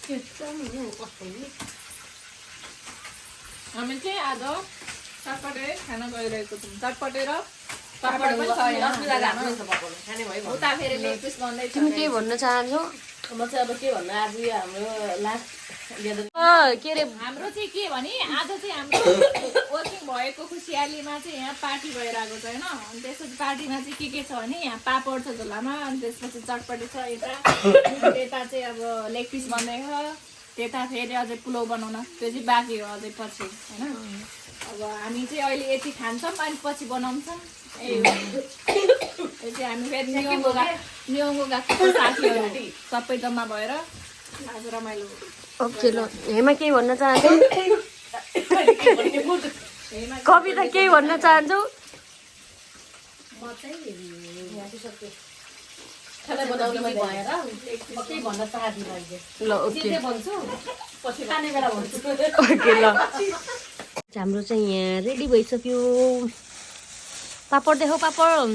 हामी चाहिँ आज चटपटे खान गइरहेको छौँ। चटपटे र उता फेरि लेग पिस बन्दै छ। तिमी के भन्न चाहन्छौ? म चाहिँ अब के भन्नु, आज यो हाम्रो लास्ट के अरे हाम्रो चाहिँ के भने आज चाहिँ हाम्रो वर्किङ भएको खुसियालीमा चाहिँ यहाँ पार्टी भइरहेको छ होइन। अनि त्यसपछि पार्टीमा चाहिँ के छ भने यहाँ पापड छ झोलामा, अनि त्यसपछि चटपटी छ यता त्यता चाहिँ अब लेग पिस बन्दैछ, त्यता फेरि अझै पुलाउ बनाउन त्यो चाहिँ बाँकी हो अझै पछि होइन। अब हामी चाहिँ अहिले यति खान्छौँ अनि पछि बनाउँछौँ। यो चाहिँ हामी फेरि नियमको गएको साथीहरू सबै जम्मा भएर आज रमाइलो। ओके ल, हेमा केही भन्न चाहन्छौ? कविता केही भन्न चाहन्छौ? खाना बनाउनुमा भएर म केही भन्न चाहदिनँ अहिले। ल ओके भन्छु पछि खाने बेला भन्छु। ओके ल, हाम्रो चाहिँ यहाँ रेडी भइसक्यो। पापड देखाऊ पापड।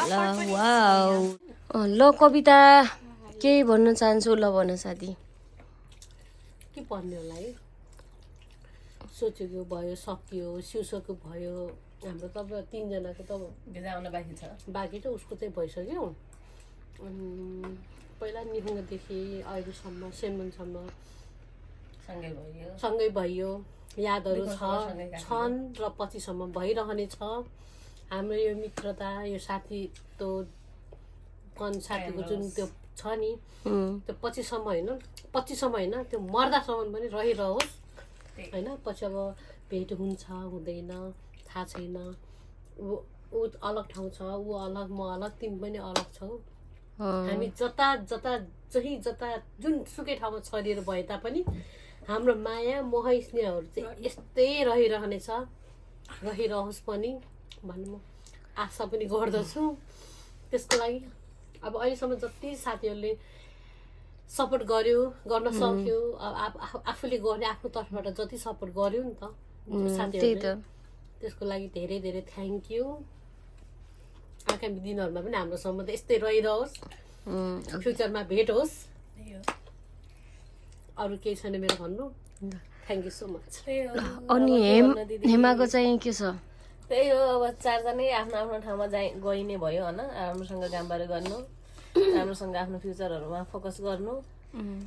ल वाउ। ल कविता केही भन्न चाहन्छु? ल भन साथी। के भन्ने होला है, सोचेको भयो सकियो, सिउसको भयो। हाम्रो त अब 3 जनाको त भिजा आउन बाँकी छ उसको चाहिँ भइसक्यो। पहिला निहुँगदेखि अहिलेसम्म सेमनसम्म सँगै भयो, यादहरू छन् र पछिसम्म भइरहने छ। हाम्रो यो मित्रता, यो साथीको जुन त्यो छ नि, त्यो पछिसम्म होइन त्यो मर्दासम्म पनि रहिरहोस् होइन। पछि अब भेट हुन्छ हुँदैन थाहा छैन। ऊ अलग ठाउँ छ, ऊ अलग, म अलग, तिमी पनि अलग छौ। हामी जता जुनसुकै ठाउँमा छरिएर भए तापनि हाम्रो माया मोह स्नेहहरू चाहिँ यस्तै रहिरहोस् पनि भन्नु म आशा पनि गर्दछु। त्यसको लागि अब अहिलेसम्म जति साथीहरूले सपोर्ट गर्न सक्यो, आफूले गर्ने आफ्नो तर्फबाट जति सपोर्ट गर्यो नि त साथीहरूले, त्यसको लागि धेरै धेरै थ्याङ्क यू। आगामी दिनहरूमा पनि हाम्रो सम्बन्ध यस्तै रहिरहोस्, फ्युचरमा भेट होस्। अरू केही छैन मेरो भन्नु। Thank you so much. अनि हेमाको चाहिँ के छ? त्यही हो, अब 4 जनै आफ्नो आफ्नो ठाउँमा गइने भयो होइन। राम्रोसँग कामबारे गर्नु, राम्रोसँग आफ्नो फ्युचरहरूमा फोकस गर्नु।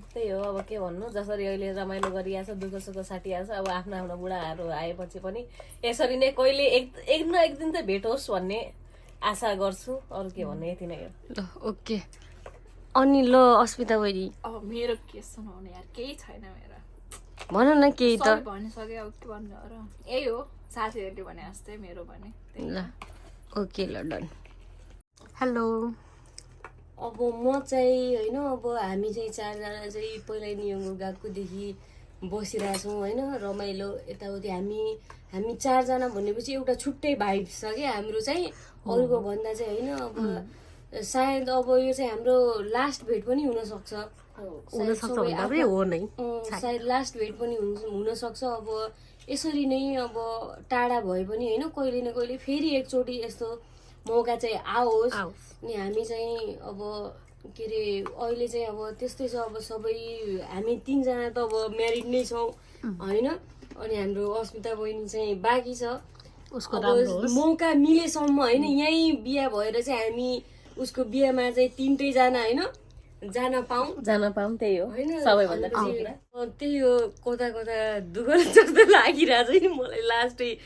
त्यही हो, अब के भन्नु। जसरी अहिले रमाइलो गरिरहेछ, दुःख सुख साटिरहेछ, अब आफ्नो आफ्नो बुढाहरू आएपछि पनि यसरी नै कहिले एक न एक दिन त भेट होस् भन्ने आशा गर्छु। अरू के भन्ने यति नै हो। ल ओके। अनि ल अस्मिता बहिनी, अब मेरो के सुनाउने यार, केही छैन मेरो। भन न केही त। भनिसके अब के भन्नु र, यही हो साथीहरूले भने जस्तै मेरो भने। ल ओके ल डन। हेलो। अब म चाहिँ होइन, अब हामी चाहिँ 4 जना चाहिँ पहिला नियमको गएकोदेखि बसिरहेछौँ होइन, रमाइलो यताउति। हामी 4 जना भनेपछि एउटा छुट्टै भाइब छ क्या हाम्रो चाहिँ अरूको भन्दा चाहिँ होइन। अब सायद अब यो चाहिँ हाम्रो लास्ट भेट पनि हुनसक्छ, सायद लास्ट भेट पनि हुनसक्छ। अब यसरी नै अब टाढा भए पनि होइन, कहिले न कहिले फेरि एकचोटि यस्तो मौका चाहिँ आओस्। अनि हामी चाहिँ अब के अरे अहिले चाहिँ अब त्यस्तै छ। अब सबै हामी 3 जना त अब म्यारिड नै छौँ होइन। अनि हाम्रो अस्मिता बहिनी चाहिँ बाँकी छ। उसको मौका मिलेसम्म होइन, यहीँ बिहा भएर चाहिँ हामी उसको बिहामा चाहिँ 3टै जना होइन जान पाऊँ। त्यही हो होइन, सबैभन्दा त्यही हो। कता दुःख जस्तो लागिरहेको छ नि मलाई लास्टै